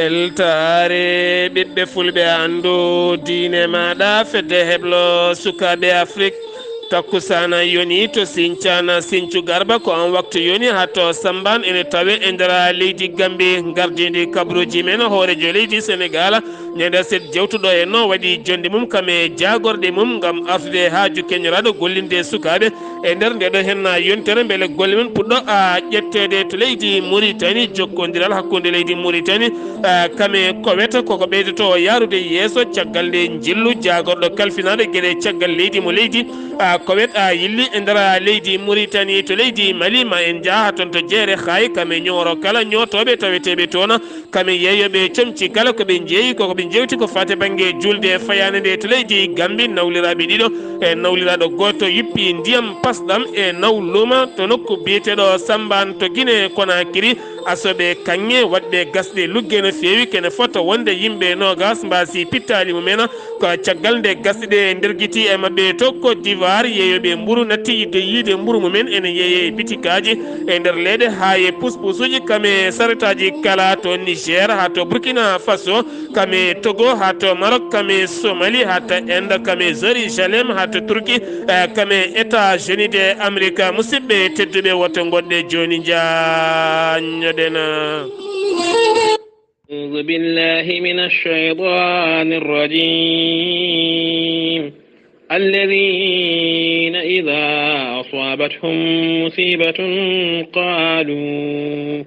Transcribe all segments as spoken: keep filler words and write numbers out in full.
Weltaare ɓiɓɓe fulɓe, anndu diine maaɗa, fedde heblo sukaaɓe Afrik. Takkusaana yoni to Sincana, Sincu Garba, ko on waktu yoni haa to Samban ene tawe e nder leydi Gambi, ngardiindi kabruuji men, hooreejo leydi Senegaal, ñande set jewtuɗo e no waɗi jonde mum kam e jaagorɗe mum ngam artude haaju keñoraaɗo gollinde sukaaɓe e nder nde ɗo henna yontere, mbele golle men puɗɗo a ƴetteede to leydi Muritani, jokkondiral hakkunde leydi Muritani, a, kame kowet koko ɓeydoto yaarude yeeso caggal nde njillu jaagorɗo kalfinaaɗo geɗe caggal leydi mo leydi, a, kowet a yilli e nder leydi Muritani to leydi Mali, ma en njaha toon to jeere Xaay, kame ñooro kala ñootooɓe taweteeɓe toon. Kame yeeyooɓe comci kala ko ɓe njeeyi, koko ɓe njewti ko faati bannge julde fayaande nde to leydi Gambi, nawliraaɓe ɗiɗo e nawliraaɗo gooto yuppi ndiyam pasɗam e nawluuma to nokku biyeteeɗo Samban to Gine Konakiri. Asooɓe kaŋŋe waɗɓe gasɗe lugge no feewi, kene fota wonde yimɓe noogas mbaasi pittaali mumen. Ko caggal nde gasɗe ɗe ndergiti e maɓɓe to Côte d'Ivoire, yeeyooɓe mburu natti yiɗde yiide mburu mumen ene yeeyee e bitikaaji e nder leyɗe, haa e puspusuuji, kame saretaaji kala to Niger, haa to Burkina Faso, kame Togo, haa to Maroc, kame Somali, haa to Inde, kame Jérusalem, haa to Turki, eh, kame États-Unis de Amérique. Musidɓe tedduɓe, woto ngoɗɗe jooni, njaññoɗen. أعوذ بالله من الشيطان الرجيم. الذين إذا أصابتهم مصيبة قالوا،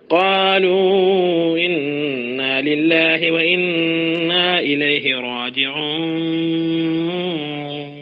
قالوا إنا لله وإنا إليه راجعون.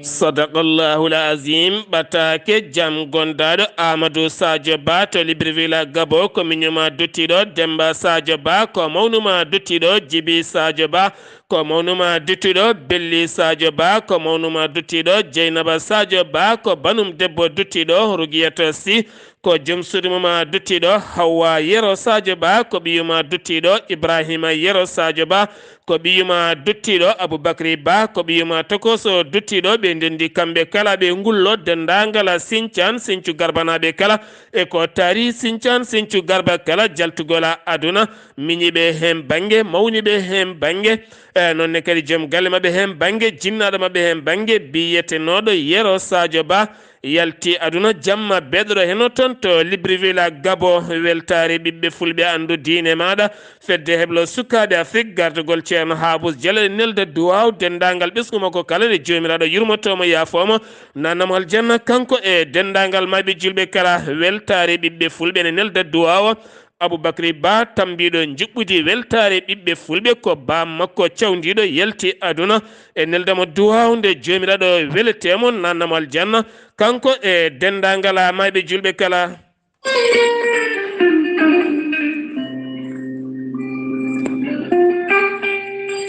Sadaqallahul azim. Ɓataake jam gondaaɗo Amadou Sadio Ba to Libreville Gabo, ko miñuma duttiɗo. Demba Sadio Ba, ko mawnuma duttiɗo. Jibi Sadio Ba, ko mawnuma duttiɗo. Belli Sadio Ba, ko mawnuma duttiɗo. Jeynaba Sadio Ba, ko banum debbo duttiɗo. Rugiyata Si, ko joom suudu mum duttiɗo. Hawwa Yero Sadio Ba, ko ɓiyuma duttiɗo. Ibrahima Yero Sadio Ba, ko ɓiyuma duttiɗo. Aboubacry Ba, ko ɓiyuma tokoso duttiɗo. Ɓe ndendi kamɓe kala, ɓe ngullo denndaangal Sincaan, Sincu Garbanaaɓe kala, e ko taari Sincaan, Sincu Garba kala, jaltugol aduna, miñiiɓe heen bannge, mawniiɓe heen bannge, e noon ne kadi joom galle maɓɓe heen bannge, jinnaaɗo maɓɓe heen bannge, biyetenooɗo Yero Sadio Ba, yalti aduna jamma beeɗoɗo heno toon to Libreville Gabo. Weltaare ɓiɓɓe fulɓe, anndu diine maaɗa, fedde heblo sukaaɓe Afrik, gardagol Ceerno Haabus Jalo, e nelda duwaaw denndaangal ɓesngu makko kala, nde Joomiraaɗo yurmotoo mo, yaafoo mo, naatna mo aljanna, kanko e denndaangal maayɓe juulɓe kala. Weltaare ɓiɓɓe fulɓe ne nelda duwaaw. Aboubacry Ba, tammbiiɗo njuɓɓudi, weltaare ɓiɓɓe fulɓe, ko baam makko cawndiiɗo yalti aduna, e nelda mo duwaaw nde Joomiraaɗo weletee mo, naatna mo aljanna, kanko e denndaangal maayɓe juulɓe kala.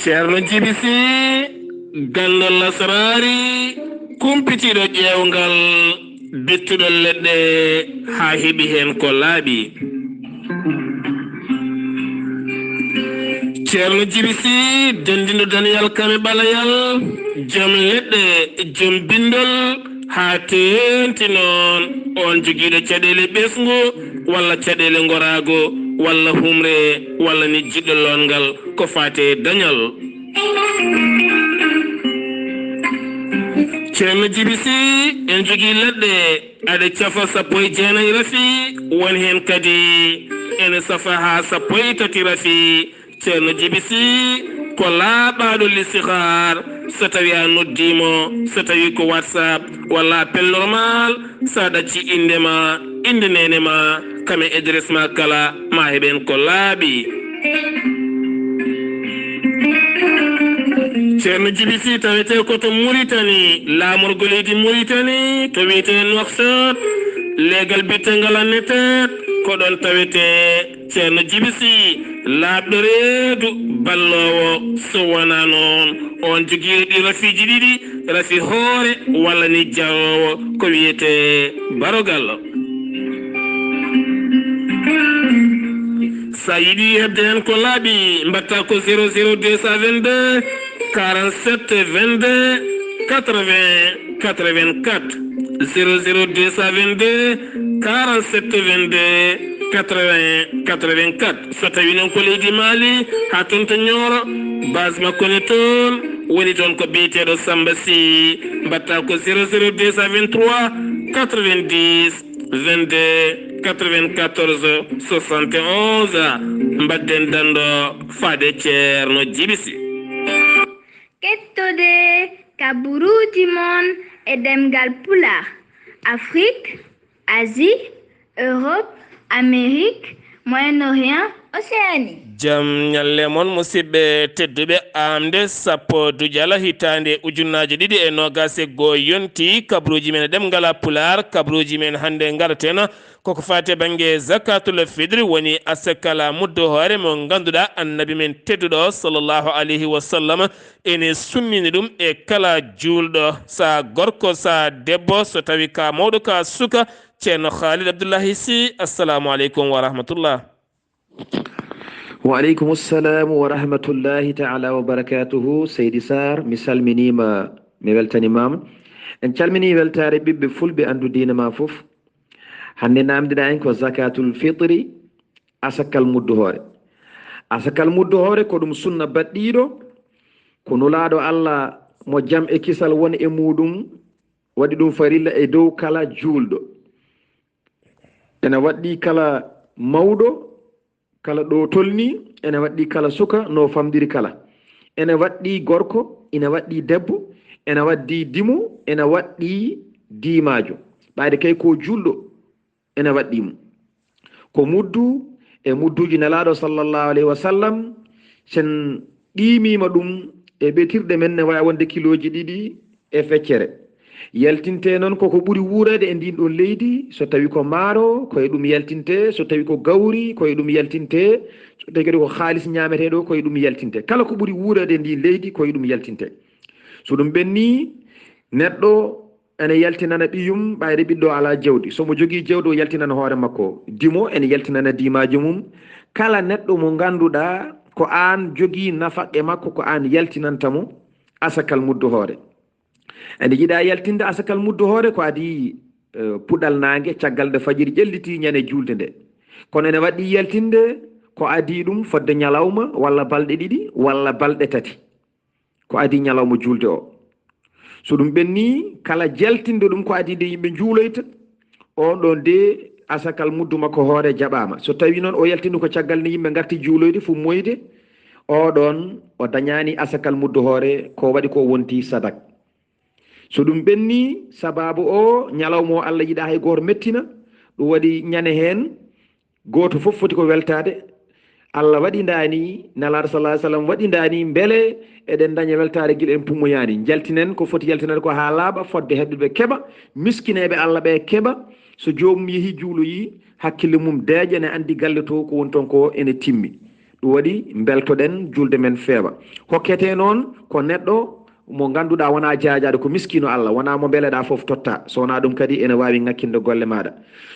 Ceerno Jibi Si, ganndo lasraari, kumpitiiɗo ƴeewngal, bittuɗo leɗɗe haa heɓi heen ko laaɓi. Ceerno Jibi Si, denndinɗo daniyal kame ɓalayal, joom leɗɗe, joom binndol, haa teeŋti noon, oon jogiiɗo caɗeele ɓesngu, walla caɗeele ngoraago, walla humre, walla ni jiɗɗo lootngal ko faati e dañal. Ceerno Jibi Si, ene jogii leɗɗe, aɗa cafa sappo e jeenayi rafi, won heen kadi ene safa haa sappo e tati rafi. Ceerno Jibi Si ko laaɓaaɗo listihaar, so tawii a noddii mo, so tawii ko WhatsApp walla appel normal, so a ɗaccii innde ma, innde neene ma, kam e adresse ma kala, ma heɓ heen ko laaɓi. Ceerno Jibi Si tawetee ko to Muritani, laamorgo leydi Muritani, to wiyetee Nouakchott, leegal biyeteegal Annetet, ko ɗoon tawetee. Ceerno Jibi Si, laaɓɗo reedu, balloowo, so wonaa noon, oon jogiiɗo ɗii rafiiji ɗiɗi, rafi hoore walla ni jaroowo, ko wiyetee barogal. So a yiɗi heɓde heen ko laaɓi, mbaɗtaa ko zéro zéro deux cent vingt-deux, quarante-sept vingt-deux, quatre-vingts quatre-vingt-quatre, zéro zéro deux cent vingt-deux, quarante-sept vingt-deux, Quatre-vingts quatre-vingt-quatre. So tawi noon ko leydi Mali, haa toon to Nioro, base makko ne toon, woni toon ko biyeteeɗo Samba Sy, mbaɗta ko zéro zéro deux cent vingt-trois quatre-vingt-dix vingt-deux quatre-vingt-quatorze soixante et onze. Mbaɗden danndo faade Ceerno Jibi Sy. Kettode kaburuuji mon e ɗemngal Pulaar, Afrik, Asie, Europe, Amérique, Moyen-Orient, Océanie. Jam ñalle mon, musidɓe tedduɓe. Aamde sappo Dujala hitaande ujunnaaje ɗiɗi e noogaas e goo yonti, kabaruuji men e ɗemngal Pulaar, kabaruuji men hannde ngaraten koko faati e bannge zakatul fitri, woni asakal muddu hoore mo ngannduɗaa Annabi men tedduɗo sallallahu alayhi wa sallam ene sunnini ɗum e kala juulɗo, sa gorko, sa debbo, so tawi ka mawɗo, ka suka. Ceerno Khalid Abdullahi Sy, assalamu aleykum wa rahmatullah. Wa aleykum salam wa rahmatullahi taala wa barakatuhu. Seydi Sarr, mi salminiima, mi weltanimaama. En calminii weltaare ɓiɓɓe fulɓe anndu diina ma fof. Hannde naamndiɗaa en ko zakatul fitri, asakal muddu hoore. Asakal muddu hoore ko ɗum sunna baɗɗiiɗo, ko Nulaaɗo Allah mo jam e kisal woni e muuɗum waɗi ɗum farilla e dow kala juulɗo. Ene waɗɗii kala mawɗo, kala ɗo tolni, ene waɗɗii kala suka no famɗiri kala. Ene waɗɗii gorko, ene waɗɗii debbo, ene waɗɗii dimo, ene waɗɗii diimaajo. Ɓayde kay ko juulɗo ene waɗɗii mo. Ko muddu e mudduuji Nelaaɗo sallallahu alayhi wa sallam, sen ɗiimiima ɗum e ɓetirɗe men ne waawi wonde kilooji ɗiɗi e feccere. Yaltinte noon koko ɓuri wuureede e ndiin ɗoon leydi, so tawi ko maaro, ko e ɗum yaltinte, so tawi ko gawri, ko e ɗum yaltinte, so tawi kadi ko haalis ñaameteeɗo, ko e ɗum yaltinte. Kala ko ɓuri wuureede e ndiin leydi, ko e ɗum yaltinte. So ɗum ɓennii, neɗɗo ene yaltinana ɓiyum, ɓayde ɓiɗɗo alaa jawdi. So mo jogii jawdi, o yaltinana hoore makko. Dimo ene yaltinana diimaajo mum. Kala neɗɗo mo ngannduɗaa ko aan jogii nafaqe makko, ko aan yaltinanta mo asakal muddu hoore. Ene yiɗaa yaltinde asakal muddu hoore ko adii, eh, puɗal naange, caggal nde fajiri ƴelliti ñande juulde nde. Kono ene waɗɗii yaltinde ko adii ɗum fodde ñalawma walla balɗe ɗiɗi walla balɗe tati. Ko adii ñalawma juulde o. So ɗum ɓennii, kala jaltinɗo ɗum ko adii nde yimɓe njuuloyta, oon ɗoon de asakal muddu makko hoore jaɓaama. So tawii noon o yaltini ko caggal nde yimɓe ngarti juuloyde, fummoyde, oo ɗoon o dañaani asakal muddu hoore, ko waɗi ko wonti sadak. So ɗum ɓennii, sabaabu o ñalawma o Allah yiɗaa hay gooto mettina, ɗum waɗi ñande heen, gooto fof foti ko weltaade. Allah waɗi ndaani, Nelaaɗo sallallahu alayhi wa sallam waɗi ndaani, mbele eɗen ndaña weltaare gila en pummoyaani. Njaltinen ko foti yaltinaade ko haa laaɓa, fodde heɓɓe ɓe keɓa, miskineeɓe Allah ɓe keɓa. So joomum yehi juuloyi, hakkille mum deeƴa, ne anndi galle to ko woni toon ko ene timmi. Ɗum waɗi mbeltoɗen juulde men feewa. Hokkete noon ko neɗɗo mo ngannduɗaa wonaa jaajaaɗo, ko miskiino Allah, wonaa mo mbeleɗaa fof totta. So wonaa ɗum kadi ene waawi ŋakkinde golle maaɗa.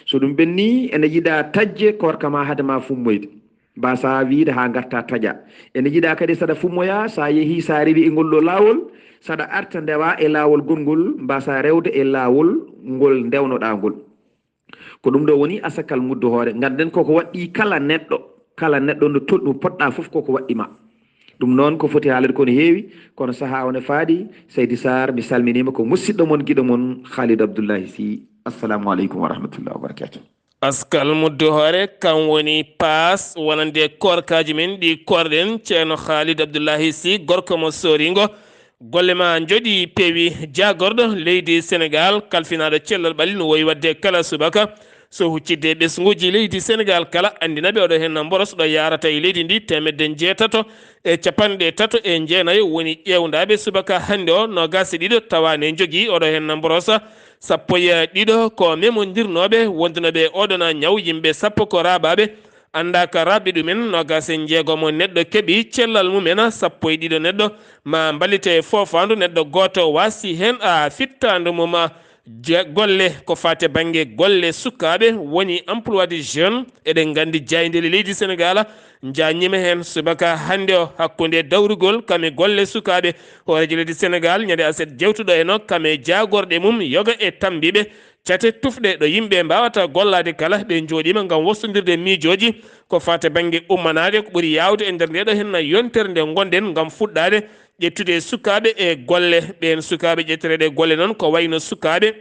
So ɗum ɓennii, ene yiɗaa taƴde koorka ma hade ma fummoyde. Mbaasaa wiyde haa ngartaa taƴaa. Ene yiɗaa kadi saɗa fummoyaa, so a yehii, so a rewii e ngol ɗoo laawol, saɗa arta ndewaa e laawol gongol, mbaasaa rewde e laawol ngol ndewnoɗaa ngol. Ko ɗum ɗo woni asakal muddu hoore. Ngannden koko waɗɗii kala neɗɗo, kala neɗɗo no tol-, no poɗɗaa fof koko waɗɗii ma. Ɗum noon ko foti haalde ko no heewi, kono sahaa o ne faaɗi. Seydi Sarr, mi salminiima, ko musiɗɗo mon, giɗo mon, Khalid Abdullahi Sy. Assalamu aleykum wa rahmatullahi wa barakatuh. Asakal muddu hoore, kam woni paas wonande koorkaaji men ɗi koorɗen. Ceerno Khalid Abdullahi Sy, gorko mo sooringo. Golle ma njoɗi, peewi. Jaagorɗo leydi Senegaal, kalfinaaɗo cellal ɓalli, no woyi waɗde kala subaka. So huccidde ɓesnguuji leydi Senegaal kala, anndina ɓe oɗo heen mboros ɗo yaarata e leydi ndi, teemedde njeetato e capanɗe tato e jeenayo woni ƴeewndaaɓe subaka hannde o, noogaas e ɗiɗo tawa ne njogii oɗo heen mboros. Sappo e ɗiɗo ko memondirnooɓe, wondunoɓe e oɗon ñaw, yimɓe sappo ko raaɓaaɓe. Annda ka raɓɓi ɗumen, noogaas e jeegom neɗɗo keɓi cellal mumen, sappo e ɗiɗo neɗɗo ma mballite e foofaandu, neɗɗo gooto waasi heen a fittaandu mum, Je-, golle, ko faati e bannge golle sukaaɓe, woni emploi des jeunes. Eɗen nganndi jaayndeeli leydi Senegaal njañiima heen subaka hannde o, hakkunde dawrugol kam e golle sukaaɓe. Hooreejo leydi Senegaal, ñande aset jewtuɗo en o, kam e jaagorɗe mum, yoga e tammbiiɓe, cate tufɗe ɗo yimɓe mbaawata gollaade kala, ɓe njooɗiima ngam wostondirde miijooji ko faati e bannge ummanaade ko ɓuri yaawde e nder ndee ɗoo heen yontere nde ngonɗen, ngam fuɗɗaade ƴettude sukaaɓe e golle. Ɓeen sukaaɓe ƴetteteeɓe e golle noon ko wayno sukaaɓe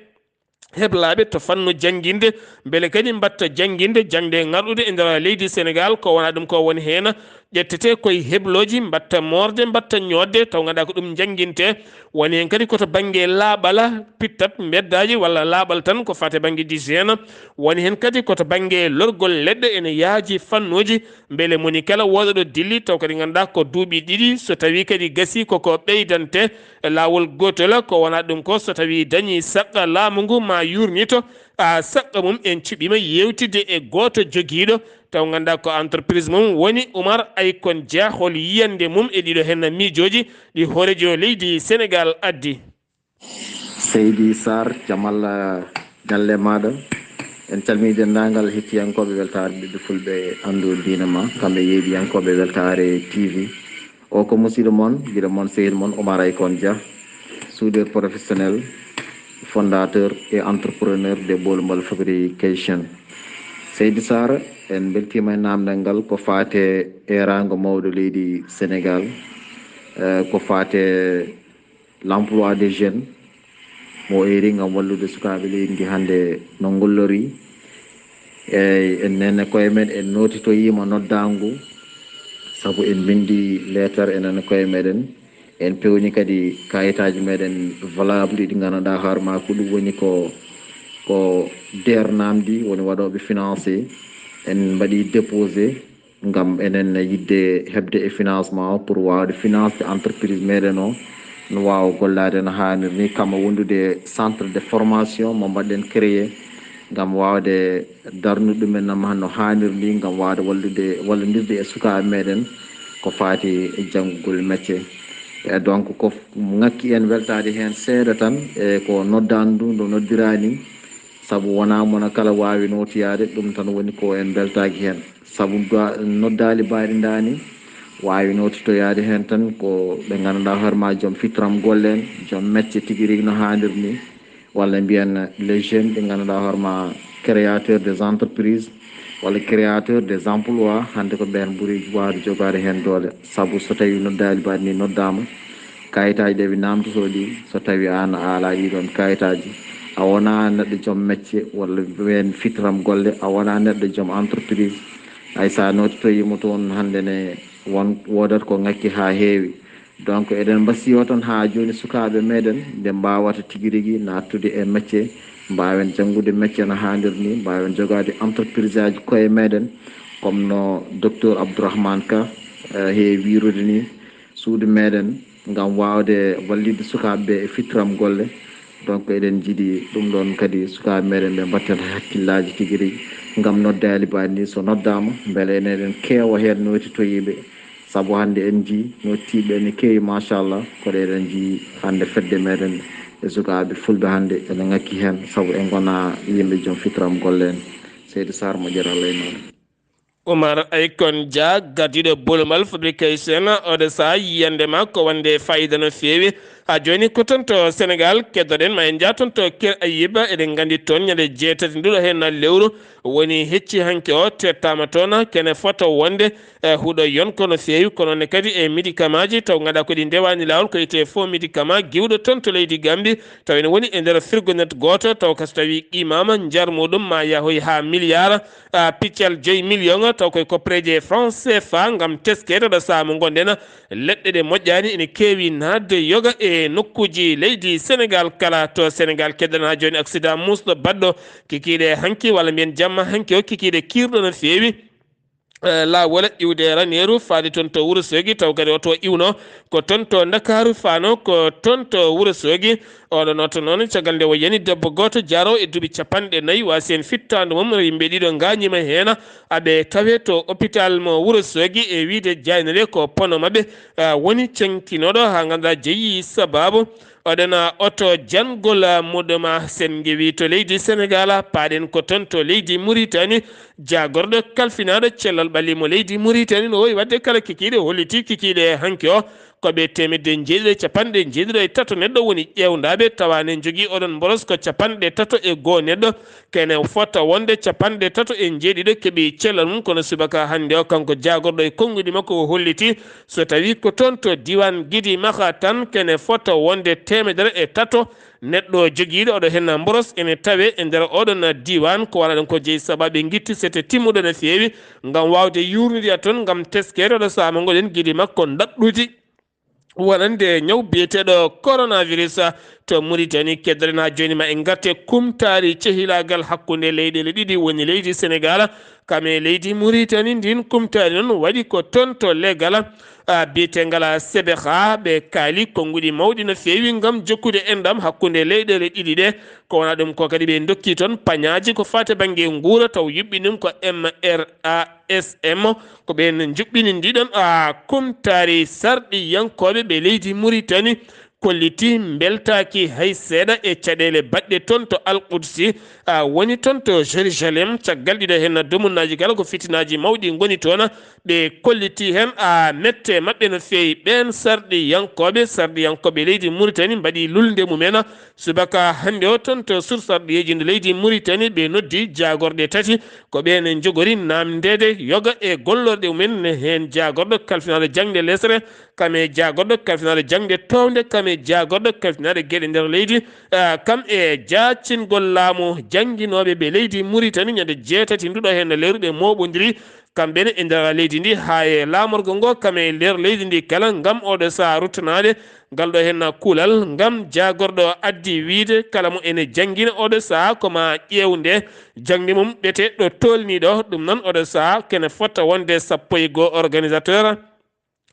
heblaaɓe to fannu jannginde, mbele kadi mbaɗta jannginde jaŋde ŋarɗude e nder leydi Senegaal. Ko wonaa ɗum, ko woni heen ƴettete koye heblooji, mbaɗta moorde, mbaɗta ñoodde, taw nganndaa ko ɗum njannginte. Woni heen kadi ko to bannge laaɓal, pittat mbeddaaji walla laaɓal tan ko faati e bannge d'hygiène. Woni heen kadi ko to bannge lorgol leɗɗe, ene yaaji fannuuji, mbele moni kala wooda ɗo dilli, taw kadi nganndaa ko duuɓi ɗiɗi, so tawii kadi gasii koko ɓeydante laawol gootol, ko wonaa ɗum ko so tawii dañii saqa laamu ngu ma yuurnito, a saqa mum en cuɓiima yeewtidde e gooto jogiiɗo, taw nganndaa ko entreprise mum woni Oumar Aykon Dia, hol yiyannde mum e ɗiɗo heen miijooji ɗi hooreejo leydi Senegaal addi. Seydi Sarr, Jamal, eh, galle maaɗa. En calmii denndaangal hettiyankooɓe weltaare Ɓiɓɓe Fulɓe Anndu Diine Ma, kamɓe yeeɓiyankooɓe weltaare T V. O ko musiɗɗo mon, giɗo mon, sehil mon, Oumar Aykon Dia, soudeur professionnel, fondateur et entrepreneur de Bolmbal Fabrication. Seydi Sarr, en mbeltiima e naamndal ngal ko faati e eeraango mawɗo leydi Senegaal, eh, ko faati e l'emploi des jeunes, mo eeri ngam wallude sukaaɓe leydi ndi hannde no ngollori. Eeyi, enen e koye men en nootitoyiima noddaangu ngu, sabu en mbinndi leetar enen e koye meɗen, en pewni kadi kayitaaji meɗen valable ɗi nganndanɗaa hoore maa ko ɗum woni ko, ko D R namdi, woni waɗooɓe financé, en mbaɗi déposé ngam enen yiɗde heɓde e financement o pour waawde financé entreprise meɗen o, no waawa gollaade no haaniri ni, kamma wondude e centre de formation mo mbaɗɗen créé ngam waawde darnude ɗumen no haaniri ni, ngam waawde wallude, wallondirde e sukaaɓe meɗen ko faati e janngugol métier. E donc ko ŋakki en weltaade heen seeɗa tan e ko noddaandu ndu noddiraa ni, sabu wonaa mona kala waawi nootiyaade, ɗum tan woni ko en mbeltaaki heen. Sabu ga-, noddaali mbaɗi ndaani waawi nootitoyaade heen tan ko ɓe nganndanɗaa hoore maa joom fitram golle en, joom mecce tigi rigi no haaniri ni, walla mbiyen les jeunes ɓe nganndanɗaa hoore maa créateur des entreprises, walla créateur des emplois, hannde ko ɓeen ɓuri waawde jogaade heen doole. Sabu so tawii noddaali mbaɗi ni noddaama, kayitaaji ɗi ɓe naamndotoo ɗi, so tawii aan a alaa ɗii ɗoon kayitaaji, a wonaa neɗɗo joom mecce walla mbiyen fitram golle, a wonaa neɗɗo joom entreprise, hay so a nootitoyiima toon hannde ne won, woodat ko ŋakki haa heewi. Donc eɗen mbasiyoo tan haa jooni sukaaɓe meɗen nde mbaawata tigi rigi naattude e mecce, mbaawen janngude mecce no haaniri ni, mbaawen jogaade entreprise aji koye meɗen, comme no docteur Abdourahmane Ka, eh, heewi wiirude ni, suudu meɗen ngam waawde wallitde sukaaɓe ɓe e fitram golle. Donc eɗen njiɗi ɗum ɗoon kadi sukaaɓe meɗen ɓe mbatten hakkillaaji tigi rigi ngam noddaali mbaɗi ni so noddaama, mbele enen eɗen keewa heen nootitoyiiɓe, sabu hannde en njii noottiiɓe ene keewi machallah, kono eɗen njii hannde fedde meɗen e sukaaɓe fulɓe hannde ene ŋakki heen, sabu en ngonaa yimɓe joom fitram golle en. Seydi Sarr, moƴƴere Allah e maaɗa. Oumar Aykon Dia, gardiiɗo Bolmal Fabrication, oɗo sahaa yiyannde ma ko wonde faayiida no feewi. Haa jooni ko toon to Senegaal keddoɗen, ma en njah toon to Kër Ayib, eɗen nganndi toon ñande jeetati nduɗo heen lewru woni hecci hanki o, tettaama toon kene fota wonde, eh, huɗo yonko no feewi, kono ne kadi e médicament ji taw nganndaa ko ɗi ndewaani laawol, ko wiyetee faux médicament giwɗo toon to leydi Gambie, taw ene woni e nder firgonet gooto, taw ka so tawii qiimaama njar muɗum ma yahoy haa milliard, ah, piccal joyi million, taw koye koppareeje franc C F A ngam teskeede ɗo sahaa mo ngonɗen. Leɗɗe ɗe moƴƴaani ene keewi naatde yoga e nokkuuji leydi Senegaal kala. To Senegaal keddanaa jooni accident muusɗo baɗɗo kikiiɗe hanki walla mbiyen jamma hanki o, kikiiɗe kiirɗo no feewi. Eh, laawol iwde Raneeru faade toon to Wuro Soogi, taw kadi oto iwno ko toon to Ndakaaru, faano ko toon to Wuro Soogi. Oɗo nooto noon caggal nde o yani debbo gooto jaaroowo e duuɓi capanɗe nayi, waasi heen fittaandu mum, yimɓe ɗiɗo ngaañiima heen. Aɓe tawee to hôpital mo Wuro Soogi, e wiyde jaaynde nde ko pono maɓɓe, ah, woni caŋkinooɗo, haa ngannduɗaa jeyi sabaabu. Oɗon oto janngol muɗum sen ngewi to leydi Senegal, paaɗen ko toon to leydi Muritani. Jaagorɗo kalfinaaɗo cellal ɓalli mo leydi Muritani no wowi waɗde kala kikiiɗe, holliti kikiiɗe hanki o ko ɓe teemedde njeeɗiɗo e capanɗe njeeɗiɗo e tato neɗɗo woni ƴeewndaaɓe, tawa ne njogii oɗon mboros ko capanɗe tato e goo neɗɗo. Kene fota wonde capanɗe tato e njeeɗiɗo keɓi cellal mum, kono subaka hannde o kanko jaagorɗo e konnguɗi makko o holliti so tawi ko toon to diiwaan Gidi Maxa tan kene fota wonde teemedere e tato neɗɗo jogiiɗo oɗo henna mboros ene tawe e nder oɗon diiwaan. Ko wala ɗon ko jeyi sababu ngitti sete timmuɗo no feewi ngam waawde yuurnidi toon ngam teskeede oɗo saama ngoɗen Gidi makko ndaɗɗudi wonande ñaw biyeteeɗo coronavirus to Muritani. Keddorena jooni ma en ngarte kumtaari cehilaagal hakkunde leyɗeele ɗiɗi woni leydi Senegal kam e leydi Muritani. Ndin kumtaari noon waɗi ko toon to legal, a, biyeteengal Sebeha. Ɓe kaali konnguɗi mawɗi no feewi ngam jokkude enɗam hakkunde leyɗeele ɗiɗi ɗe. Ko wona ɗum ko kadi ɓe ndokki toon pañaaji ko faati bannge nguura taw yuɓɓi ɗum ko M R A S M. Ko ɓeen njuɓɓini ndiɗon, a, kumtaari sarɗiyankooɓe ɓe leydi Muritani kolliti mbeltaaki hay seeɗa e caɗeele baɗɗe toon to Al Qudsi, a, woni toon to Jérusalem. Caggal ɗiɗo heen dumunnaaji kala ko fitinaaji mawɗi ngoni toon. Ɓe kolliti heen, a, mette maɓɓe no feewi. Ɓeen sarɗiyankooɓe, sarɗiyankooɓe leydi Muritani mbaɗi lulnde mumen. Subaka hannde o toon to sursarɗiyeeji nder leydi Muritani ɓe noddi jaagorɗe tati. Ko ɓeen en njogori naamndeede yoga e gollorɗe mumen, ne heen jaagorɗo kalfinaaɗo jaŋde lesre, kam e jaagorɗo kalfinaaɗo jaŋde townde, kam e jaagorɗo kalfinaaɗo geɗe nder leydi, ah, kam e jaacingol laamu jannginooɓe ɓe leydi Muritani ñande jeetati nduɗo heen no lewru ɓe mooɓondiri. Kamɓe ne e nder leydi ndi haa e laamorgo ngo, kam e nder leydi ndi kala, ngam oɗo sahaa ruttanaade ngal ɗo heen kuulal, ngam jaagorɗo addi wiyde kala mo ene janngina oɗo sahaa ko ma ƴeew nde jaŋde mum ɓete ɗo tolni ɗo. Ɗum noon oɗo sahaa kene fota wonde sappo e goo organisateur.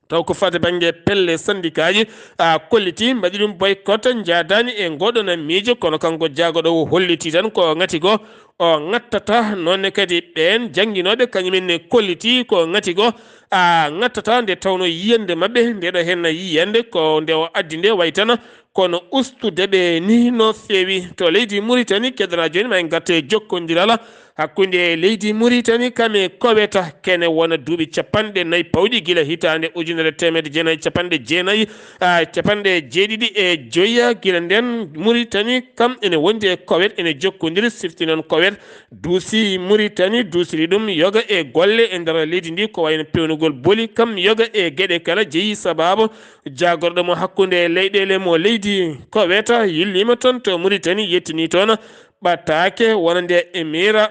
Taw ko fate bannge pelle sandikaaji, a, kolliti, mbaɗi ɗum boycott, njaadaani e ngoɗo na miijo, kono kanko jaagorɗo o holliti tan ko ngati ko o ngattata. Noon ne kadi ɓeen jannginooɓe kañumen ne kolliti ko ngati ko, a, ngattata, nde tawno yiyannde maɓɓe nde ɗo heen yiyannde ko nde o addi nde waytana kono ustude ɓe ni no feewi. To leydi Muritani, keddora jooni ma en ngarte jokkondiral hakkunde leydi Muritani kam e Koweta, kene wona duuɓi capanɗe nayi pawɗi gila hitaande ujunere teemedde jeenayi capanɗe jeenayi, a, capanɗe jeeɗiɗi e joya. Gila nden Muritani kam ene wondi e Kowet, ene jokkondiri, sifti noon Kowet duusi Muritani, duusiri ɗum yoga e golle e nder leydi ndi, ko wayno pewnugol boli kam yoga e geɗe kala jeyi sababu jaagorɗo mo hakkunde leyɗeele mo leydi Koweta yillima toon to Muritani, yettini toon ɓattaake wonande emira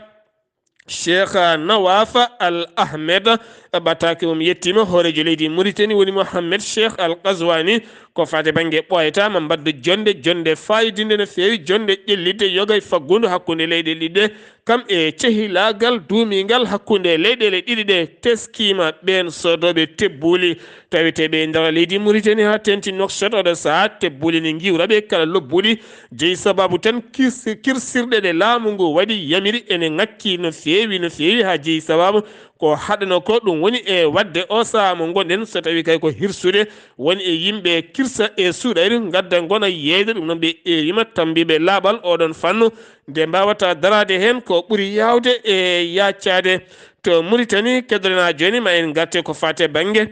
Cheikh Nawaf Al Ahmed. Ɓattaake mum yettima hooreejo leydi Muritani woni Mohammed Cheikh Al Qazwani. Ko fate bannge ɓooyata ma mbaddu jonde, jonde fayidinde no feewi, jonde ƴellitde yoga e faggundu hakkunde leyɗe ɗiɗi ɗe. Kam e cehilaagal duumiingal hakkunde leyɗeele ɗiɗi ɗe, teskiima ɓeen soodooɓe tebbuuli taweteeɓe e nder leydi Muritani haa teeŋti Nouakchott. Oɗo sahaa tebbuuli ne ngiwra ɓe kala lobbuɗi, jeyi sababu tan kis-, kirsirɗe ɗe laamu ngu waɗi yamiri ene ŋakki no feewi, no feewi, haa jeyi sababu ko haɗano ko ɗum woni e waɗde o sahaa mo ngonɗen, so tawi kay ko hirsude woni e yimɓe kirsa e suuɗayri, ngadda ngona yeeyde. Ɗum noon ɓe eewima tambiiɓe laaɓal oɗon fannu, nde mbawata daraade heen ko ɓuri yaawde e yaaccaade. To Muritani, keddorena jooni ma en ngarte ko fate bannge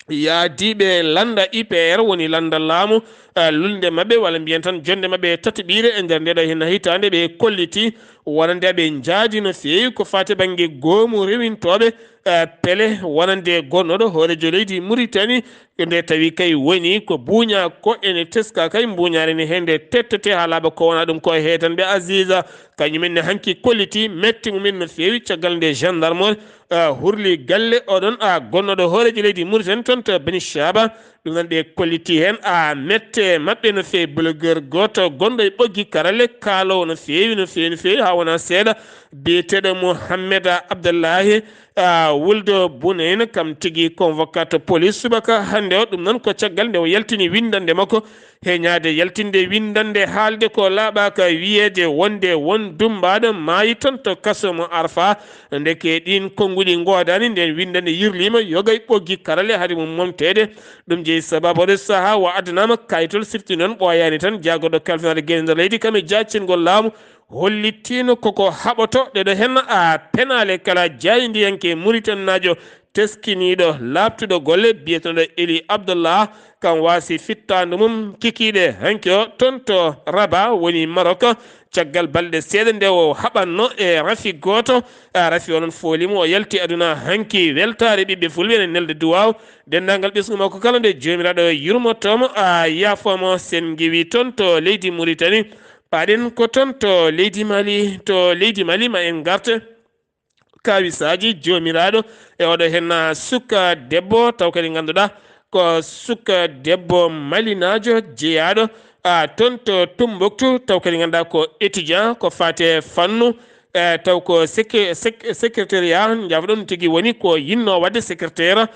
yaadiiɓe lannda I P R, woni lannda laamu, eh, lulnde maɓɓe, walla mbiyen tan jonnde maɓɓe tataɓiire e nder nde ɗo heen hitaande, ɓe kolliti wonande ɓe njaadi no feewi ko fate bannge goomu rewintooɓe, eh, pele wonande gonnooɗo hooreejo leydi Muritani. Nde tawi kay woni ko buuña ko ene teska kay, mbuuñaare ne heen nde tettete haa laaɓa ko wona ɗum ko heetanɓe Aziza. Kañumen ne hanki kolliti mette mumen no feewi caggal nde gendarme, ah, hurli galle oɗon, ah, gonnooɗo hooreejo leydi Muritani toon to Beni Chaba. Ɗum noon ɓe kolliti heen, ah, mette maɓɓe no feewi. Blogueur gooto gonɗo e ɓoggi karalle kaaloowo no feewi, no feewi, no feewi haa wona seeɗa. biyeteeɗo Mouhamed Abdallahi, a, Wuldo Buneyn, kam tigi convocato police subaka hannde o. Ɗum noon ko caggal nde o yaltini winndannde makko, heñaade yaltinde winndannde, haalde ko laaɓaaka, wiyeede wonde won dummbaaɗo maayi toon to kaso mo Arfa. Ndeke ɗiin konnguɗi ngoodaani, ndeen winndannde yirliima, yogay ɓoggi karale hade mum momteede. Ɗum jeyi sababu o ɗo sahaa o addanaama kaayitol sifti noon ɓooyaani tan. Jaagorɗo kalfinaade gene nder leydi kam e jaacingol laamu hollitiino koko haɓoto ɗeɗo heen, a, penaale kala jaayndiyanke Muritaninaajo teskiniiɗo laaɓtuɗo golle biyeteeɗo Eli Abdallah, kam waasi fittaandu mum kikiiɗe hanki o toon to Rabat woni Maroc. Caggal balɗe seeɗa nde o haɓatno e rafi gooto, a, rafi o noon fooli mo, o yalti aduna hanki. Weltaare ɓiɓɓe fulɓe ene nelda duwaaw denndaangal ɓesngu makko kala nde Joomiraaɗo yurmoto mo, a, yaafo mo. Sen ngiwi toon to leydi Muritani, paaɗen ko toon to leydi Mali, to leydi Mali ma en ngarte kawisaaji Joomiraaɗo e oɗo heen, a, suka debbo, taw kadi ngannduɗaa ko suka debbo malinaajo jeyaaɗo, a, toon to Tumbuktu, taw kadi ngannduɗaa ko étudiant ko faati e fannu, e, taw ko sec-, sec-, secrétariat, njaafo-ɗon tigi woni ko yinno waɗde secrétaire,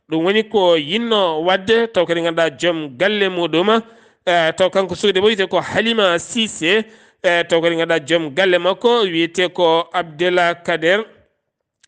ɗum woni ko yinno waɗde, taw kadi ngannduɗaa joom galle muɗum, e, taw kanko suka debbo wiyetee ko Halima Cissé, e, taw kadi ngannduɗaa joom galle makko wiyetee ko Abdel Kader,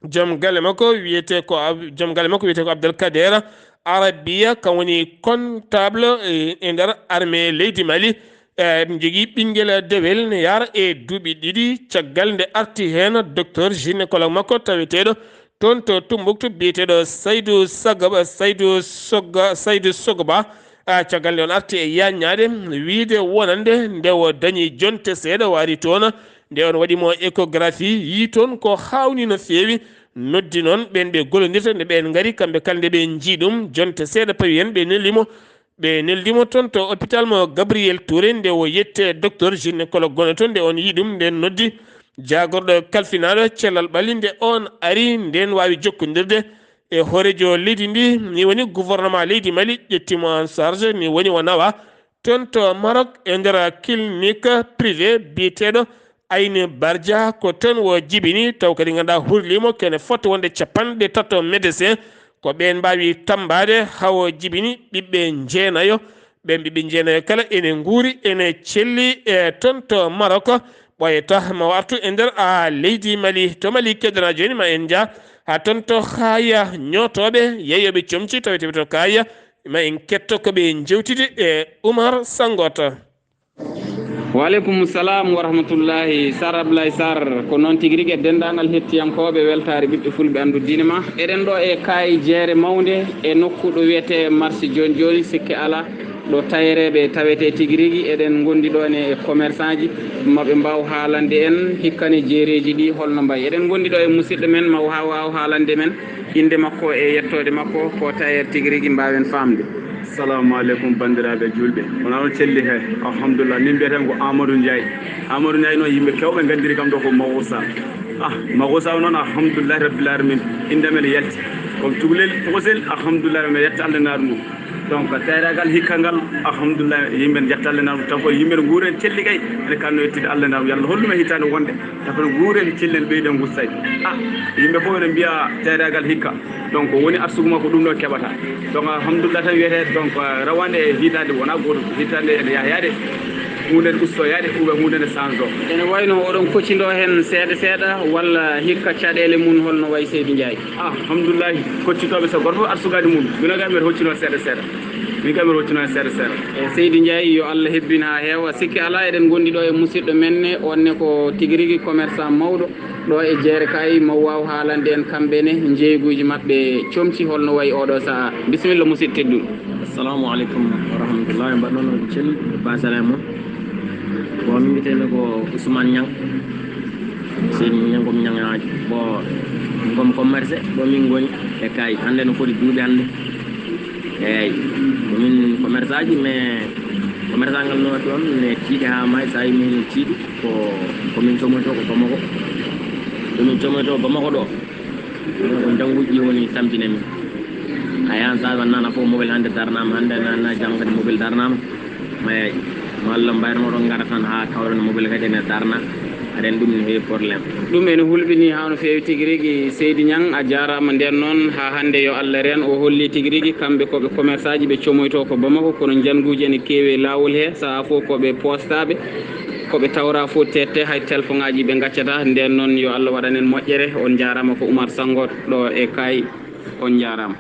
joom galle makko wiyetee ko Ab-, joom galle makko wiyetee ko Abdel Kader Arabiya, kam woni comptable, e, e nder armée leydi Mali. E, eɗen njogii ɓinngel dewel ne yahra e duuɓi ɗiɗi, caggal nde arti heen docteur gynécologue makko taweteeɗo toon to Tumbuktu biyeteeɗo Saydu Sagaba, Saydu Soga, Saydu Sogba. A, caggal nde on arti e yaññaade, wiyde wonande nde o dañi jonte seeɗa, o ari toon, nde on waɗi mo échographie, yii toon ko haawnii no feewi, noddi noon ɓeen ɓe gollondirta, nde ɓeen ngari, kamɓe kala nde ɓe njii ɗum, jonte seeɗa pawi heen, ɓe neldi mo, ɓe neldi mo toon to hôpital mo Gabriel Touré, nde o yetti e docteur gynécologue gonɗo toon, nde on yii ɗum, nden noddi jaagorɗo kalfinaaɗo cellal ɓalli, nde on ari, nden waawi jokkondirde e hooreejo leydi ndi, ni woni gouvernement leydi Mali ƴetti mo en charge, ni woni o nawa toon to Maroc e nder clinique privé biyeteeɗo Ayni Bardia. Ko toon o jibini, taw kadi ngannduɗaa hurliimo kene foti wonde capanɗe tato médecin, ko ɓeen mbaawi tammbaade haa o jibini ɓiɓɓe njeenayo. Ɓeen ɓiɓɓe njeenayo kala ene nguuri, ene celli e toon to Maroc. Ɓooyata ma o artu e nder, a, leydi Mali. To Mali keddana jooni, ma en njah haa toon to Haaya, ñootooɓe, yeeyooɓe comci taweteeɓe to Kaaya, ma en ketto ko ɓe njewtidi e Umar Sangota. Waaleykum salam wa rahmatullahi. Sar Ablaye Sar, ko noon tigi rigi e denndaangal hettiyankooɓe weltaare ɓiɓɓe fulɓe anndu diine ma. Eɗen ɗo e Kaay jeere mawnde e nokku ɗo wiyetee marché jooni jooni, sikke alaa. Ɗo tayereeɓe tawetee tigi rigi, eɗen ngondi ɗo ne e commerçant ji, maɓe mbaaw haalande en hikka ne jeereeji ɗi holno mbayi. Eɗen ngondi ɗo e musidɗo men, ma o haa waaw haalande men innde makko e yettoode makko, ko tayeer tigi rigi mbaawen faamde. Salamu aleykum, banndiraaɓe juulɓe. Wonaa on celli he, alhamdulillah. Min mbiyeten ko Amadou Ndiaye. Amadou Ndiaye noon, yimɓe keewɓe nganndiri kam ɗo ko Mawosa. Ah, Mawosa o noon, alhamdulillahi rabbil alamin. Innde men yalti. Comme cukalel, tokosel, alhamdulillah, mi yetta Allah naaru ndu. Donc, tayraagal hikka ngal, alhamdulillah, yimɓe njetta Allah naaru. Taw ko yimɓe nguuren celli kay, ene kanno yettude Allah naaru. Yalla hollumen hitaande wonde. Taw ko nguuren cellen ɓeyden gussay. Ah, yimɓe fof ene mbiya tayraagal hikka. Donc, woni arsugu makko ɗum ɗo keɓata. Donc, alhamdulillah tan wiyetee, donc, rawande e hitaande wonaa gooto. Hitaande ene yaha yaade. Huunde ne usto yaade, ou bien huunde ne change o. Ene wayno oɗon koccindoo heen seeɗa seeɗa, walla hikka caɗeele mum holno wayi, Seydi Ndiaye? Ah, alhamdulillahi, koccitooɓe so gooto fof arsugaade mum. Mino kam mbeɗa hoccinoo seeɗa seeɗa. Min kam mbeɗa hoccinoo seeɗa seeɗa. E Seydi Ndiaye, yo Allah hebbin haa heewa. Sikke alaa, eɗen ngondi ɗo e musidɗo men ne, on ne ko tigi rigi commerçant mawɗo ɗo e Jeere Kaay, ma waaw haalande en kamɓe ne njeeyguuji maɓɓe comci holno wayi oɗo sahaa. Bisimilla, musidɗo tedduɗo. Assalamu aleykum wa rahmatullahi. Mbaɗɗon on cel, basala e mon. Bon, min mbiyetee-mi ko Ousmane Niang. Seydi Niang, ko mi Niang. Bon, comme commerce, ɗo min ngoni e Kaay. Hannde no foti duuɓi hannde. Eeyi, ko min commerçant ji, mais commerçant ngal no waɗi ɗoon, ne tiiɗi haa maayi, so a yii min tiiɗi, ko, ko min comoytoo ko Bamako. Ko min comoytoo Bamako ɗo. Ko njannguuji ɗi woni tampini min. A yahan saha nana fof mobile hannde darnaama, hannde nana janngo kadi mobile darnaama. Mais ma Allah mbaynoɗo ngara tan haa kawren mobile kadi ene darna. Ren ɗum ne heewi problème. Ɗum ene hulɓini haa no feewi tigi rigi. Seydi Ñang, a jaaraama. Nden noon, haa hannde yo Allah ren, o holli tigi rigi kamɓe ko ɓe commerçant ji, ɓe comoyto ko Bamako, kono njannguuji ene keewi e laawol he, sahaa fof ko ɓe poostaaɓe, ko ɓe tawra fof tette, hay téléphone ŋaaji ɓe ngaccata. Nden noon, yo Allah waɗan en moƴƴere. On njaaraama. Ko Oumar Sango ɗo e Kaay. On njaaraama.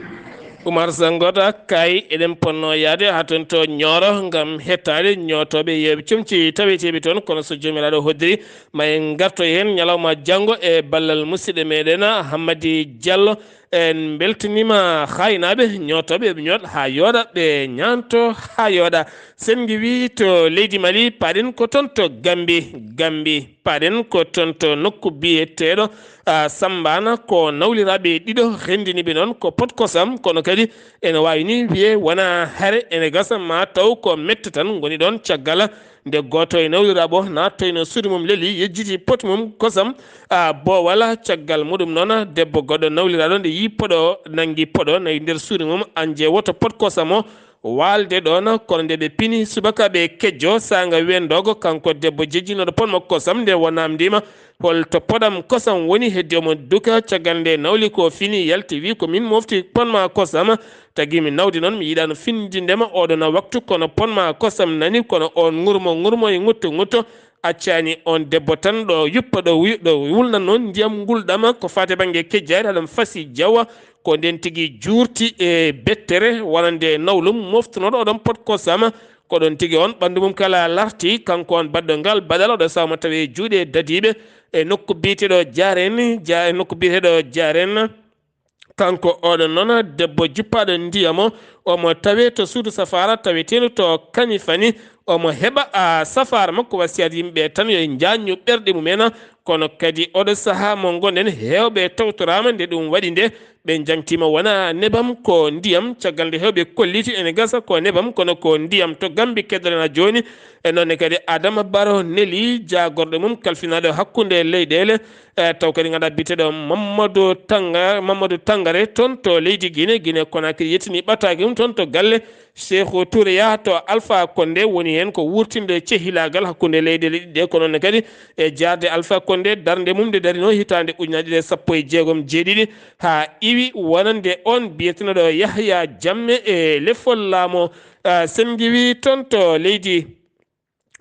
Oumar Sango ɗo e Kaay, eɗen ponno yahde haa toon to Ñooro ngam hettaade ñootooɓe yeeɓe comci taweteeɓe toon, kono so Joomiraaɗo hoddiri, ma en ngarto heen ñalawma janngo e ballal musidɗo meɗen Hammadi Diallo. En mbeltaniima haaynaaɓe, ñootooɓe, ɓe ñoot haa yooɗa, ɓe ñaanto haa yooɗa. Sen ngiwii to leydi Mali, paaɗen ko toon to Gambi, Gambi, paaɗen ko toon to nokku biyeteeɗo, a, Sambaana, ko nawliraaɓe ɗiɗo renndiniiɓe noon ko pot kosam, kono kadi ene waawi ni wiyee wonaa hare, ene gasa ma taw ko mette tan ngoni ɗoon caggal nde gooto e nawliraaɓe o naattoyno suudu mum leli, yejjiti pot mum kosam, a, boowal. Caggal muɗum noon, debbo goɗɗo nawliraaɗo nde yii poɗo o, nanngi poɗo nayi nder suudu mum, anje woto pot kosam o waalde ɗoon, kono nde ɓe pini subakaaɓe kejjo, saanga wendoogo, kanko debbo jejjinooɗo pot makko kosam, nde o namndiima hol to poɗam kosam woni, heddi omo duka, caggal nde nawli ko fini, yalti, wi ko min mofti pot ma kosam, tagi mi nawdi noon, mi yiɗaano findinde ma oɗo na waktu, kono pot ma kosam nani, kono on ŋurmo ŋurmo e ŋutto ŋutto, accaani on debbo tan ɗo yuppa, ɗo wi-, ɗo wulna noon ndiyam ngulɗam ko faati bannge kejjaari, haɗam fasi jawa, ko nden tigi juurti e bettere wonande nawlum moftunooɗo oɗon pot kosam, ko ɗon tigi on ɓanndu mum kala larti, kanko on baɗɗo ngal baɗal, oɗo saama tawi e juuɗe dadiiɓe e nokku biyeteeɗo Jaaren, ja-, e nokku biyeteeɗo Jaaren. Kanko oɗon noon debbo juppaaɗo ndiyam o, omo tawee to suudu safaara taweteendu to Kanifani, omo heɓa, a, safaara makko wasiyat yimɓe tan yo njaanñu ɓerɗe mum en, kono kadi oɗo sahaa mo ngonɗen heewɓe tawtoraama nde ɗum waɗi nde, ɓe njaŋtiima wona nebam ko ndiyam, caggal nde heewɓe kolliti ene gasa ko nebam kono ko ndiyam to Gambi keddoɗen haa jooni. E noon ne kadi Adama Baro neli jaagorɗo mum kalfinaaɗo hakkunde leyɗeele, e, taw kadi ganduɗa biyeteɗo Mamadou Tanga-, Mamadou Tangare toon to leydi Guinée, Guinée Conakry yettini ɓattaaki mum toon to galle Cheikhou Touré yaha to Alpha Condé woni heen ko wurtinde cehilaagal hakkunde leyɗeele ɗiɗi ɗe, ko noon ne kadi e jaarde Alpha Condé darnde mum nde darino hitaande ujunaaje ɗiɗi e sappo e jeegom jeeɗiɗi haa iwi wonande on biyeteɗo Yahya Jammeh e lefol laamu, ah, Sen Ngiwi toon to leydi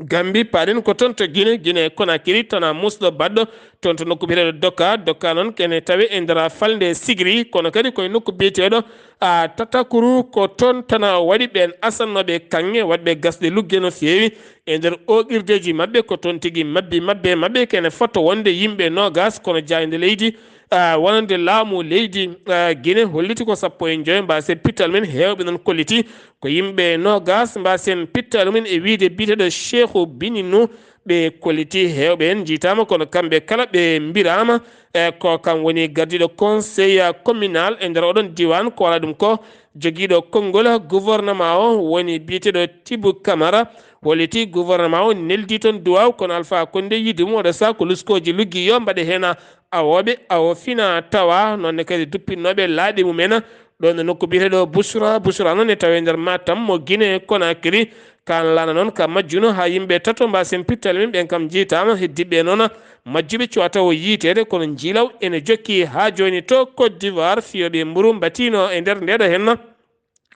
Gambi, paaɗen ko toon to Guinée, Guinée Conakry, tana muusɗo baɗɗo toon to nokku biyeteeɗo Doka. Doka noon kene tawe e nder falnde Sigiri, kono kadi koye nokku biyeteeɗo, a, Tatakuru, ko toon tana waɗi ɓeen asannooɓe kaŋŋe, waɗɓe gasde lugge no feewi e nder ooɓirdeeji maɓɓe, ko toon tigi mabbi maɓɓe, maɓɓe kene fotto wonde yimɓe noogas, kono jaaynde leydi, a, wonande laamu leydi, a, Guinée holliti ko sappo e joy, mbaasen pittal men heewɓe noon kolliti ko yimɓe noogas, mbaasen pittal mum e wiyde biyeteeɗo Cheikhou Bininu, ɓe kolliti heewɓe heen njiitaama, kono kamɓe kala ɓe mbiraama, e ko kam woni gardiiɗo conseil communal e nder oɗon diiwaan, ko alaa ɗum ko jogiiɗo konngol gouvernement o woni biyeteeɗo Tibu Kamara, holliti gouvernement o neldi toon duwaaw, kono Alpha Condé yiide mum oɗo saha ko luskooji luggi yo mbaɗe heen awooɓe, awo fina tawa, noon ne kadi duppinnooɓe laaɗe mum en, ɗoon e nokku biyeteeɗo Busra. Busra noon ne tawe nder Matam mo Guinée Conakry. Kaan laana noon ka majjuno haa yimɓe tato mbaasen pittal men, ɓeen kam njiitaama, heddiiɓe noon majjuɓe cuwata o yiiteede, kono njiilaw ene jokki haa jooni to Côte d'Ivoire. Fiyooɓe mburu mbatiino e nder ndeeɗo heen.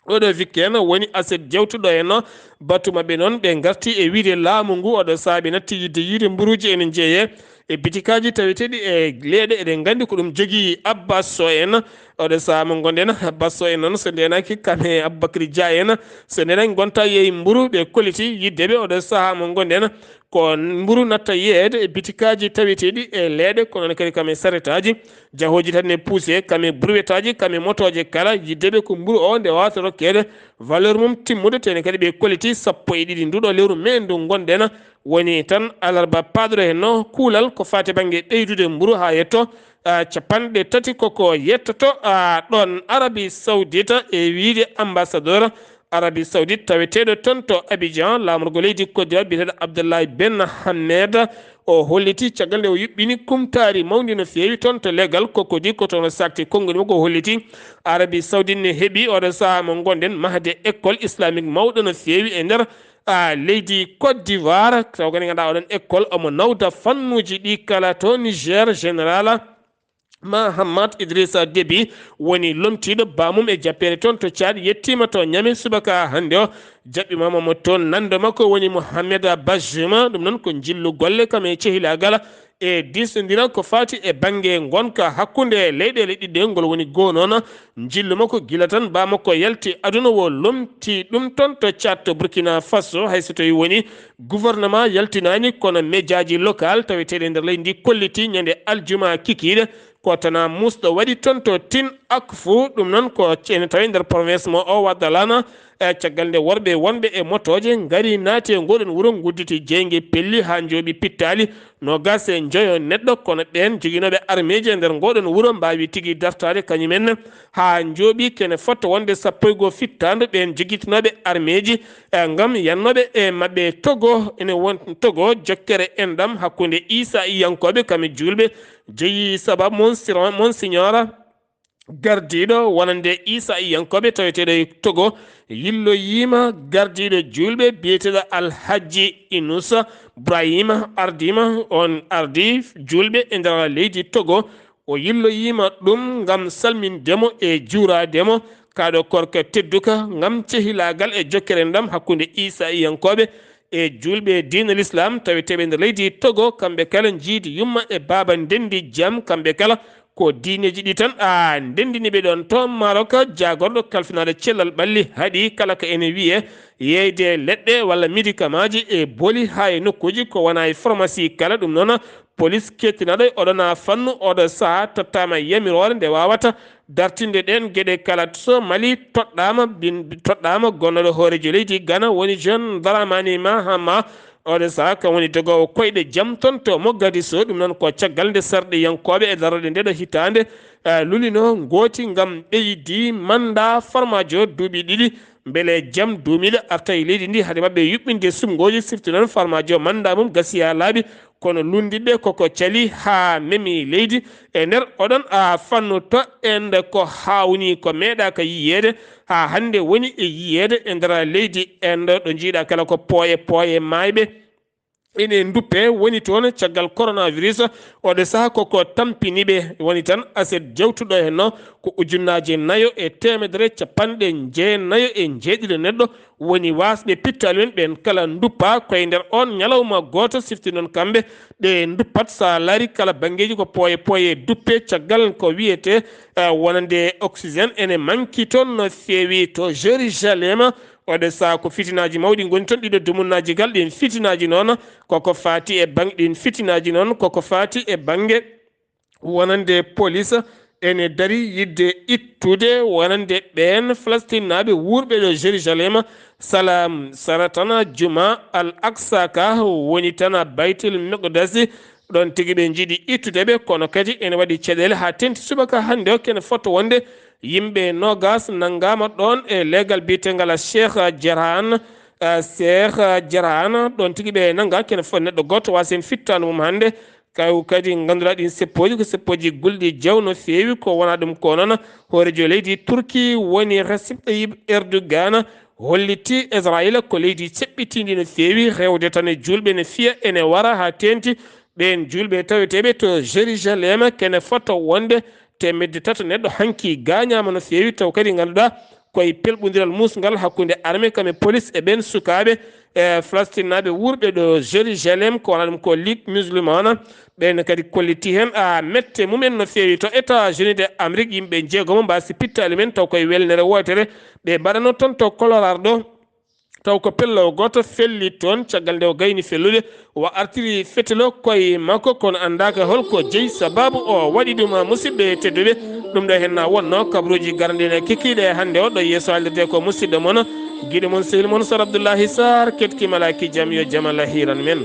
Oɗo weekend woni aset jewtuɗo heen batu maɓɓe noon, ɓe ngarti e wiyde laamu ngu oɗo sahaa ɓe natti yiɗde yiide mburuuji ene jeeyee e bitikaaji taweteeɗi e leeɗe, eɗen nganndi ko ɗum jogii Abbas Sow en. Oɗo sahaa mo ngonɗen, Abbas Sow en noon, so ndeenaaki kam e Aboubacry Dia en, so ndeenaaki ngonta yeeyi mburu ɓe kolliti yiɗde ɓe. Oɗo sahaa mo ngonɗen, ko mburu natta yeeyeede e bitikaaji taweteeɗi e leeɗe, kono noon kadi kam e saretaaji, jahooji tan ne puuse, kam e burwetaaji, kam e motooje kala, yiɗde ɓe ko mburu o nde waawata rokkeede valeur mum timmude, tene kadi ɓe kolliti sappo e ɗiɗi nduɗo lewru mee ndu ngonɗen. Woni tan alarba paaɗuɗo heen no kuulal ko faati bannge ɓeydude mburu haa yetto, a, capanɗe tati koko yettoto, a, ɗoon Arabie Saoudite e wiyde ambassadeur Arabie Saoudite taweteeɗo toon to Abidjan, laamorgo leydi Côte d'Ivoire, biyeteeɗo Abdoulaye Ben Hamed, o holliti caggal nde o yuɓɓini kumtaari mawndi no feewi toon to legal Cocody, ko toon o saakti konngudi makko, o holliti Arabie Saoudite ne heɓi oɗo sahaa mo ngonɗen mahde école islamique mawɗo no feewi e nder a leydi Côte d'Ivoire, taw kadi ngannduɗaa oɗon école omo nawda fannuuji ɗi kala to Niger. Général Mahamat Idrissa Déby woni lomtiiɗo baamum e jappeere toon to Tchad, yettiima to Niamey subaka hannde o. Jaɓɓimaama mo toon, nanndo makko woni Mohamed Bazoum. Ɗum noon ko njillu golle kam e cehilaagal e diisondiral ko faati e bannge ngonka hakkunde leyɗeele ɗiɗi ɗe. Ngol woni goo noon njillu makko gila tan baa makko yalti aduna o, lomti ɗum toon to Tchad, to Burkina Faso, hay so tawii woni gouvernement yaltinaani, kono mejaaji local taweteeɗi e nder leydi ndi kolliti ñande aljuma kikiiɗe ko tana muusɗo waɗi toon to Tin Akfu. Ɗum noon ko ene tawee nder province mo o Wadalana. E caggal nde worɓe wonɓe e motooje ngari naati e ngoɗon wuro, ngudditi jeynge pelli haa njooɓi pittaali noogaas e njoyo neɗɗo, kono ɓeen joginooɓe armeeji e nder ngoɗon wuro mbaawi tigi dartaade kañumen haa njooɓi kene fotto wonde sappo e goo fittaandu ɓeen jogitinooɓe armeeji, e ngam yannooɓe e maɓɓe Togo. Ene won Togo jokkere enɗam hakkunde Isa iyankooɓe kam e juulɓe jeyi sababu monsiro-, monsignora gardiiɗo wonande Isa iyankooɓe taweteeɗo e Togo yilloyiima gardiiɗo juulɓe biyeteeɗo Alhaji Inusa Brahima ardiima, on ardi juulɓe e nder leydi Togo. O yilloyiima ɗum ngam salminde mo e juuraade mo, kaɗo korka tedduka, ngam cehilaagal e jokkere enɗam hakkunde Isa iyankooɓe e juulɓe diina l'islam taweteeɓe nder leydi Togo. Kamɓe kala njiidi yumma e baaba ndenndi jam, kamɓe kala ko diineeji ɗi tan a ndenndini ɓe ɗoon to Maroc. Jaagorɗo kalfinaaɗo cellal ɓalli haɗi kala ko ene wiyee yeeyde leɗɗe walla médicamentji e boli haa e nokkuuji ko wona e pharmacie kala. Ɗum noon police kettinaaɗo e oɗon fannu oɗo sahaa tottaama yamiroore nde waawata dartinde ɗeen geɗe kala. So Mali toɗɗaama bin-, toɗɗaama gonnooɗo hooreejo leydi Ghana woni John Dramani Mahama. Oɗo sahaa kam woni dogoowo koyɗe jam toon to Mogadishu. Ɗum noon ko caggal nde sarɗiyankooɓe e darorɗe nde ɗo hitaande, eh, lulino ngooti ngam ɓeydi mannda farmaajo duuɓi ɗiɗi. Mbele jam duumiiɗo arta e leydi ndi hade maɓɓe yuɓɓinde suɓngooji, sifti noon farmaajo mannda mum gasi haa laaɓi, kono lunndiɓe koko cali haa memi leydi. E nder oɗon a fannu to Inde ko haawnii ko meeɗaaka yiyeede haa hannde woni e yiyeede e nder leydi Inde, ɗo njiiɗa kala ko pooye pooye maayɓe ene nduppe woni toon caggal coronavirus. Oɗo saha koko tampini ɓe woni tan aset jawtuɗo heen o ko ujunnaaje nayo e teemedere capanɗe jeenayo e jeeɗiɗo neɗɗo woni waasɓe pittaali men ɓeen kala nduppa koye nder oon ñalawma gooto. Sifti noon kamɓe ɗe nduppat, so a laari kala banngeeji ko pooye pooye duppe caggal ko wiyetee, eh, wonande oxygène ene manki toon no feewi to Jérusalem. Oɗo saha ko fitinaaji mawɗi ngoni toon, ɗiɗo dumunnaaji gal. Ɗiin fitinaaji noon koko faati e bang-, ɗiin fitinaaji noon koko faati e bannge wonande police ene dari yiɗde ittude wonande ɓeen Falastinnaaɓe wuurɓe ɗo Jérusalem. Salam sara tan Juma Al Aqsa ka woni tan Baytul Miqdasi. Ɗoon tigi ɓe njiɗi ittude ɓe, kono kadi ene waɗi caɗeele haa teŋti subaka hannde o kene fotto wonde yimɓe noogaas nanngaama ɗoon e leegal biyetengal Cheikh Jarhan. Eh, Cheikh Jarhan, ɗoon tigi ɓe nannga kene fo-, neɗɗo gooto waasi heen fittaandu mum hannde. Kaw kadi ngannduɗaa ɗiin seppooji ko seppooji gulɗi jaw no feewi, ko wonaa ɗum ko noon hooreejo leydi Turki woni Recep Tayyip Erdogan holliti Israayiila ko leydi ceɓɓitiindi no feewi, rewde tan e juulɓe ne fiya ene wara haa teeŋti. Ɓeen juulɓe taweteeɓe to Jérusalem kene fotto wonde teemedde tato neɗɗo hanki gaañaama no feewi, taw kadi ngannduɗaa koye pelɓondiral muusngal hakkunde armée kam e police e ɓeen sukaaɓe e Falastinnaaɓe wuurɓe ɗo Jérusalem, ko wona ɗum ko Ligue Musulmane. Ɓeen kadi kolliti heen a mette mumen no feewi. To États-Unis de Amérique, yimɓe njeegomo mbaasi pittaali men taw koye welnere wootere ɓe mbaɗano toon to Colorado. Taw ko pello gooto felli toon, caggal nde o gayni fellude, o artiri fetelo koye makko, kono anndaaka holko jeyi sababu o waɗi ɗum. Musidɓe tedduɓe, ɗum ɗo heen na wonno kabruuji garɗiiɗi kikiiɗe hannde o, ɗo yeeso haalirde ko musidɗo mon, giɗo mon, sehil mon, Sar Abdullahi Sar, ketki malaaki jam, yo jam Allah hiiran men.